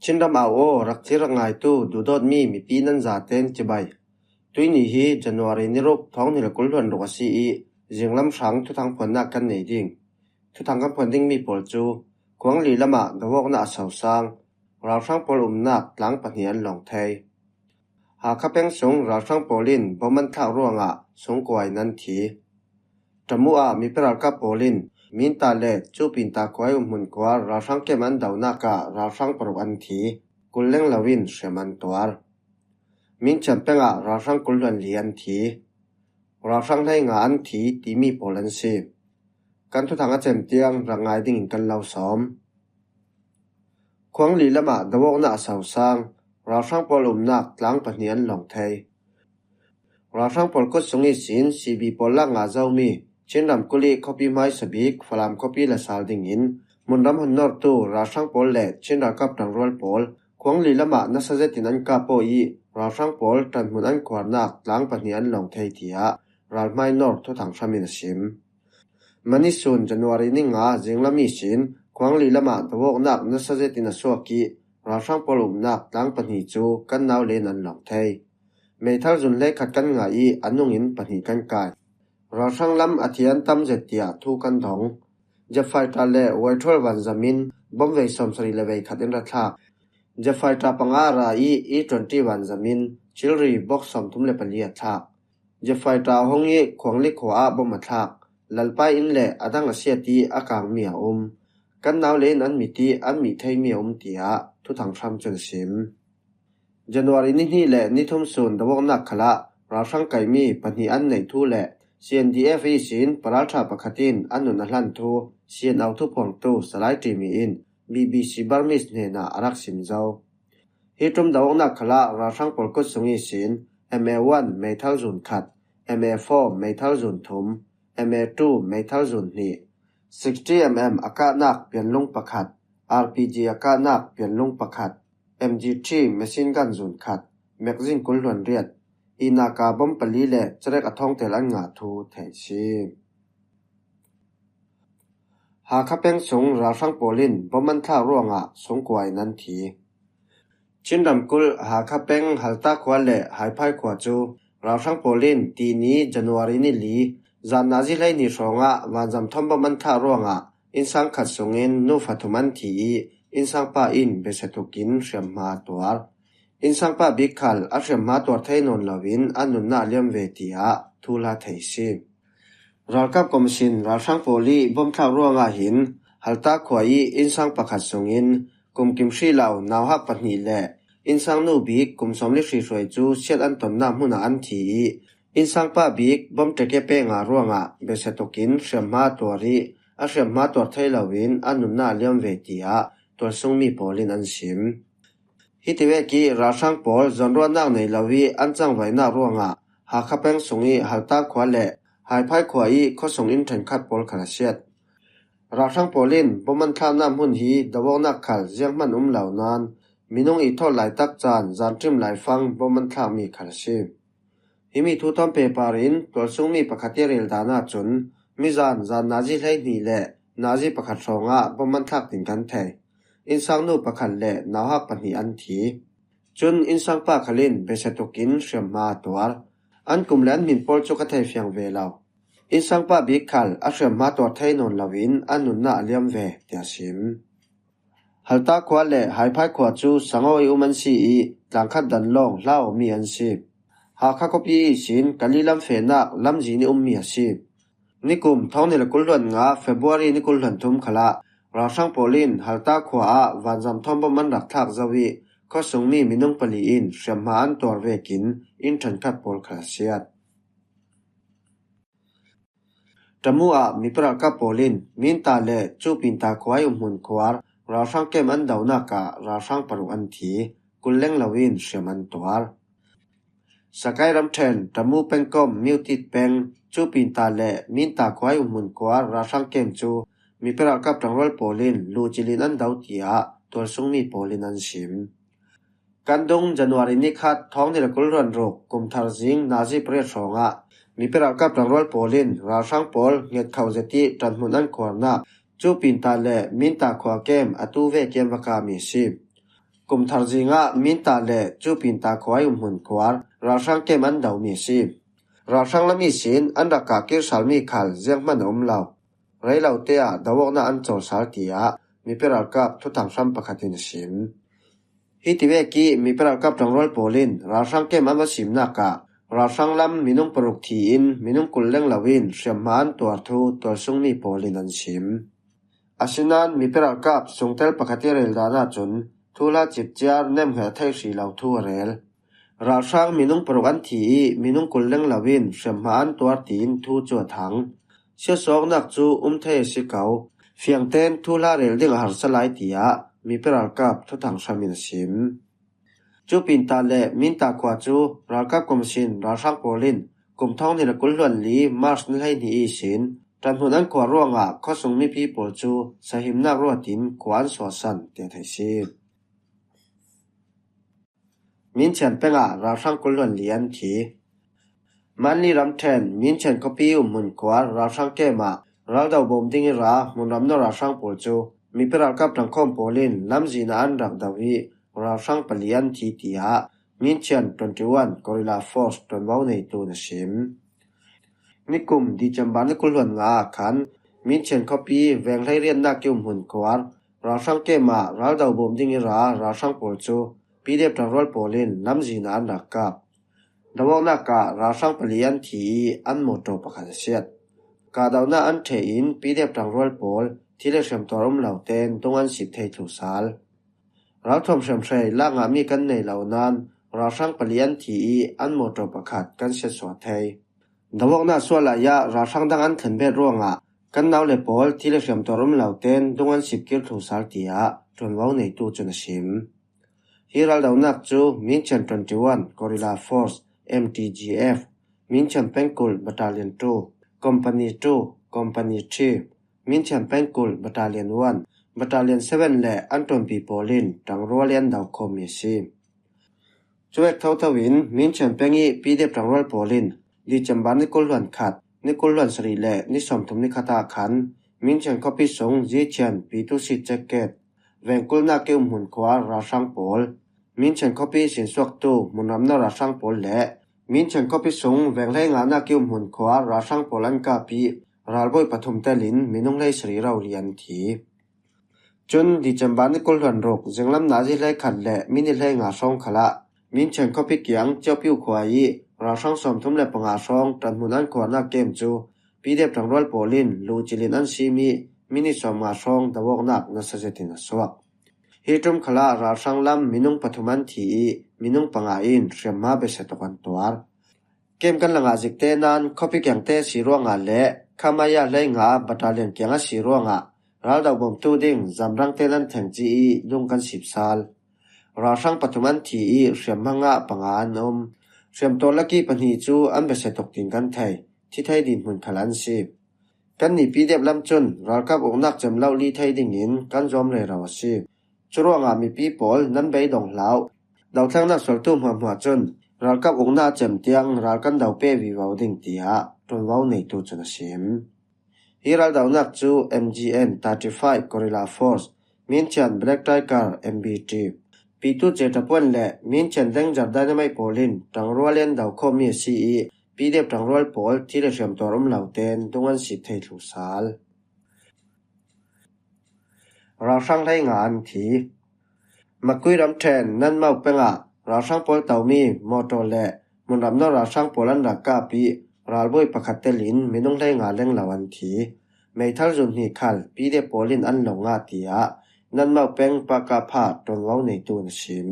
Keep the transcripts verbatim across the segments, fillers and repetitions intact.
Chinram au aw, rak thlir rak ngaitu duhdawtmi mipi nan zaten cibai. Tuini hi January ni ruk thawng hnih le kul hluan ruk a si ih, zinglam hrang thuthang phuannak kan nei ding. Thuthang kan phuan dingmi pawl cu Khuangli lamah dovawknak a sosang, ralhrang pawl umnak tlang pahnih an lawng thei. Hakha peng sung ralhrang pawl in bom an thlak ruangah sungkua in an thi. Tamu ah mipi ralkap pawl in Minta le Cupinta khuai umhmun khua ralhrang kem an donak ah ralhrang paruk an thi. Kul leng loin hriam an tuar. Minchiam peng ah ralhrang kul hluan li an thi. Ralhrang hleinga an thi timi pawl an si. Kan thuthang a cem tiang rak ngai dingin kan lo sawm. Khuangli lamah dovawknak a sosang, ralhrang pawl umnak tlang pahnih an lawng thei. Ralhrang pawl kut sung ihsin C B pawl lak ngah zomi Chin ramkulh ih khuapi hmaisa bik Falam khuapi la sal dingin hmunram hun nawrtu ralhrang pawl le Chin ralkap ṭangrual pawl Khuangli lamah nasa zetin an kap aw ih ralhrang pawl ṭanhmun an khuarnak tlang pahnih an lawng thei, tiah ralhmai nawr thuthang hram in a sim. Mani sun January ni nga zinglam ihsin Khuangli lamah dovawknak nasa zetin a suak ih ralhrang pawl umnak tlang pahnih cu kan nau len an lawng thei. Meithal zun hleikhat kan ngah ih a nungin pahnih kan kai. Ralhrang lam a thi an tam zet tiah thu kan dong. Jet fighter le waithrual vanzam in bom vei sawmsarih le vei khat in ra thlak. Jet fighter panga ra ih E twenty vanzam in chilri bok sawmthum le pali a thlak. Jet fighter hong ih Khuangli khua ah bom a thlak. Lalpai inn le a dang a siat ih a kangmi a um. Kan nau len an mit ih an mih theimi a um, tiah thuthang hram cun a sim. January ni hnih le ni thum sun dovawknak khalah ralhrang kaihmi pahnih an neih thu le C N D F ihsin paralṭha pakhat in a nun a hlan thu C N O thuphuangtu Salai Ṭimi in B B C Burmese hnenah a rak sim zo. Hi ṭum dovawknak khalah ralhrang pawl kut sung ihsin M A one meithal zun khat, M A four meithal zun thum, M A two meithal zun hnih, sixty M M a kahnak pianlung pakhat, R P G a kahnak pianlung pakhat, M G three machine gun zun khat, magazine kul hluan riat, inaka bom pali le cerek a thawngtel an ngah thu theih a si. Hakha peng sung ralhrang pawl in bom an thlak ruangah sungkua in an thi. Chin ramkulh Hakha peng Halta khua le Haiphai khua cu ralhrang pawl in tini January ni li zan nazi hleihnih hrawngah vanzam thawm bom an thlak ruangah innsang khat sungin nufa thum an thi ih innsangpa in besia tuk in hriamhma a tuar. Innsangpa bik khal a hriamhma tuar thei nawn loin a nunnak a liam ve, tiah thu hla thei a si. Ralkap Commission ralhrang pawl ih bom thlak ruangah hin Halta khua ih innsang pakhat sungin kum kim hrih lo nauhak pahnih le innsang nu bik kum sawmli hrih hruai cu siat an tonnak hmunah an thi ih innsangpa bik bom ṭeke peh ngah ruangah besia tuk in hriamhma a tuar ih a hriamhma tuar thei loin a nunnak a liam ve, tiah tualsungmi pawl in an sim. Hiti vek ih ralhrang pawl zawnruahnak nei lo ih an cangvaihnak ruangah Hakha peng sung ih Halta khua le Haiphai khua ih khuasung inn ṭhenkhat pawl khal a siat. Ralhrang pawl in bom an thlaknak hmun hi dovawknak khal zianghman um lo nain minung ih thawt laitak caan zanṭim laifang bom an thlakmi khal a si. Himi thu thawn pehpar in tualsungmi pakhat ih a rel dan ahcun mizan zan nazi hleihnih le nazi pakhat hrawngah bom an thlak ding kan thei. Innsang nu pakhat le nauhak pahnih an thi. Cun innsangpa khal in besia tuk in hriamhma a tuar. An kum le an hmin pawl cu ka thei fiang ve lo. Innsangpa bik khal a hriamhma tuar thei nawn loin a nunnak a liam ve, tiah sim. Halta khua le Haiphai khua cu Sangawi um an si ih tlangkhat dan lawng hla awmi an si. Hakha khuapi ihsin Kali lam fehnak lamzin ih ummi a si. Nikum thawng hnih le kul hluan nga February ni kul hluan thum khalah ralhrang pawl in Halta khua ah vanzam thawm bom an rak thlak zo ih khuasungmi minung pali in hriamhma an tuar vekin inn ṭhenkhat pawl khal a siat. Tamu ah mipi ralkap pawl in Minta le Cupinta khuai umhmun khuar ralhrang kem an donak ah ralhrang paruk an thi. Kul leng loin hriam an tuar. Sakai ramṭhen Tamu pengkom Miutit peng Cupinta le Minta khuai umhmun khuar ralhrang kem cu mipi ralkap ṭangrual pawl in luhcilin an do, tiah tualsungmi pawl in an sim. Kan dung January ni khat thawng hnih le kul hluan ruk kum thar zing nazi pariat hrawngah mipi ralkap ṭangrual pawl in ralhrang pawl ngetkho zet ih ṭanhmun an khuarnak Cupinta le Minta khua kem atu ve kem va kami a si. Kum thar zingah Minta le Cupinta khua i umhmun khuar ralhrang kem an do mi a si. Ralhrang lam ihsin an rak kah kir sal mi khal zianghman a um lo. Rei lote ah do awkna an cawl sal, tiah mipi ralkap thuthang hram pakhat in a sim. Hiti vek i mipi ralkap ṭangrual pawl in ralhrang kem an va simnak ah ralhrang lam minung paruk thi in minung kul leng lo in hriamhma an tuar thu tualsung mi pawl in an sim. Asinan mipi ralkap sungtel pakhat i rel dan ahcun thuhla cipciar nemhngalh thei hrih lo thu a rel. Ralhrang minung paruk an thi i minung kul leng lo in hriamhma an tuar tiin thu cu a thang. Siatsuahnak cu um thei a si ko. Fiangten thuhla rel ding a harsa lai, tiah mipi ralkap thuthang hram in a sim. Cupinta le Minta khua cu ralkap kum sin ralhrang pawl in kum thawng hnih le kul hluan li March ni hleihnih ihsin ṭanhmun an khuar ruangah khuasung mipi pawl cu sahimnak ruat in khua an suahsan, tiah theih si. Minchian peng ah ralhrang kul hluan li an thi. Manli ramṭhen Minchian khuapi umhmun khuar ralhrang kem ah raldo bawm ding i ra hmunram no ralhrang pawl cu mipi ralkap ṭangkhawm pawl in lamzin ah an rak do i ralhrang pali an thi, tiah Minchian twenty one Guerrilla Force ṭuanvo neitu in a sim. Nikum December ni kul hluan nga ah khan Minchian khuapi veng hleiriatnak i umhmun khuar ralhrang kem ah raldo bawm ding i ra ralhrang pawl cu P D F ṭangrual pawl in lamzin ah an rak kap. Do awknak ah ralhrang pali an thi i an mawṭaw pakhat a siat. Kahdohnak an ṭheh in P D F ṭangrual pawl thi le hriamtuar um lo tein dung an sip thei thlu sal. Ralthuam hriamhrei lak ngahmi kan nei lo nain ralhrang pali an thi i an mawṭaw pakhat kan siatsuah thei. Do awknak sual lai ah ralhrang dang an thlen bet ruangah kan nau le pawl thi le hriamtuar um lo tein dung an sip kir thlu sal, tiah ṭuanvo neitu cun a sim. Hi raldonak cu Minchian twenty one Guerrilla Force, M T G F, Minchian Pengkul Battalion two, Company two, Company three, Minchian Pengkul Battalion one, Battalion seven le an ṭuanpi pawl in ṭangrual i an do khawmmi a si. Cuek thotho in Minchian peng i P D F ṭangrual pawl in December ni kul hluan khat, ni kul hluan sarih le ni sawmthum ni khat ah khan Minchian khuapi sung Zichian Pitusi Ceket vengkulnak i umhmun khua ralhrang pawl, Minchian khuapi sinsuaktu hmunram no ralhrang pawl le Minchian khuapi sung veng hleinganak i umhmun khua ralhrang pawl an kap i ralbawi pathum telin minung hleisarih rori an thi. Cun December ni kul hluan ruk zinglam nazi hleikhat le minit hleinga hrawng khalah Minchian khuapi kiang Ciopiu khua i ralhrang sawmthum le panga hrawng ṭanhmun an khuarnak kem cu P D F ṭangrual pawl in luhcilh in an sim i minit sawmnga hrawng do awknak nasa zetin a suak. Hi ṭum khalah ralhrang lam minung pathum an thi i minung panga in hriamhma besia tuk an tuar. Kem kan la ngah zik te nain khuapi kiangte a si ruangah le Khamaya hleinga battalion kiang a si ruangah raldo bawmtu ding zamrang te nan thengci i dung kan sip sal. Ralhrang pathum an thi i hriamhma ngah panga an um. Hriamtuar laki pahnih cu an besia tuk tin kan thei. Thi thei dinhmun khal an si. Kannih P D F lam cun ralkap uknak cem lo li thei dingin kan zuam rero a si. Curuangah mipi pawl nan beidong hlah uh. Dothlengnak sualtu hmuahhmuah cun ralkap uknak cem tiang ral kan do peh vivo ding, tiah ṭuanvo neitu cun a sim. Hi raldonak cu M G N thirty five Guerrilla Force, Minchian Black Tiger M B T, Pitu Cetapuan le Minchian Danger Dynamite pawl in ṭangrual i an do khawmmi a si i P D F ṭangrual pawl thi le hriamtuar um lo tein dung an sip thei thlu sal. Ralhrang hleinga an thi. Makui ramṭhen Nanmau peng ah ralhrang pawl tomi mawṭaw le hmunram no ralhrang pawl an rak kap i ralbawi pakhat telin minung hleinga leng lo an thi. Meithal zun hnih khal P D F pawl in an lo ngah, tiah Nanmau peng Pakapha ṭuanvo neitu in a sim.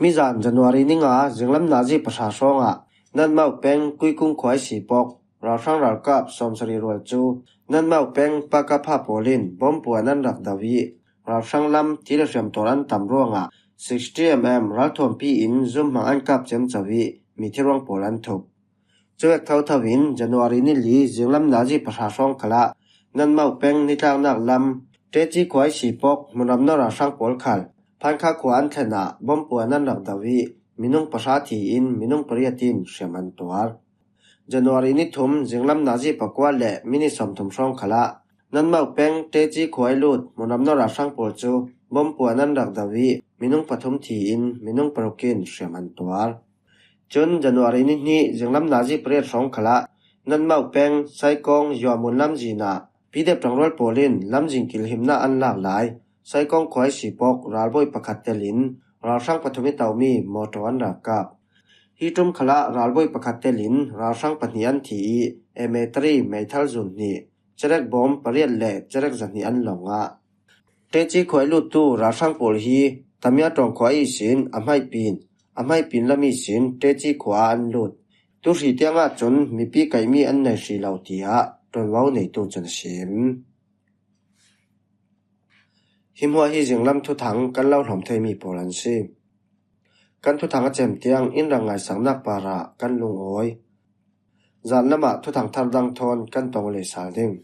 Mizan January ni nga zinglam nazi pahra hrawngah Nanmau peng Kuikung khua i si pawk ralhrang ralkap sawmsarih rual cu Nanmau peng Pakapha pawl in bawm puan an rak do i ralhrang lam thi le hriamtuar an tam ruangah sixty mm ralthuampi in zumhmang an kap ciamco i mithi ruang pawl an thup. Cuek thotho in January ni li zinglam nazi pahra hrawng khalah Nanmau peng nitlaknak lam Teci khua i si pawk hmunram no ralhrang pawl khal Phankha khua an thlen ah bawm puan an rak do i minung pahra thi in minung pariat in hriam an tuar. January ni thum zinglam nazi pakua le minit sawmthum hrawng khalah Nanmau peng Teci khua i lut hmunram no ralhrang pawl cu bom puan an rak do ih minung pathum thi in minung paruk in hriam an tuar. Cun January ni hnih zinglam nazi pariat hrawng khalah Nanmau peng, Saikawng, Yuamun lamzin ah P D F ṭangrual pawl in lamzin kilhimnak an lak lai. Saikawng khua ihsi pawk ralbawi pakhat telin ralhrang pathum ih tomi mawṭaw an rak kap. Hi ṭum khalah ralbawi pakhat telin ralhrang pahnih an thi ih M A three meithal zun hnih, cerek bawm pariat le cerek zahnih an lawng ah. Ṭeci khua ih luttu ralhrang pawl hi Tamia ṭawng khua ihsin a hmaipin, a hmaipin lam ihsin Ṭeci khua ah an lut. Tuhrih tiangah cun mipi kaihmi an nei hrih lo, tiah ṭuanvo neitu cun a sim. Hi hmuah hi zinglam thuthang kan lo hlawm theimi pawl an si. Kan thuthang a cem tiang in rak ngaisaknak parah kan lungawi. Zan lamah thuthang thar dang thawn kan tong le sal ding.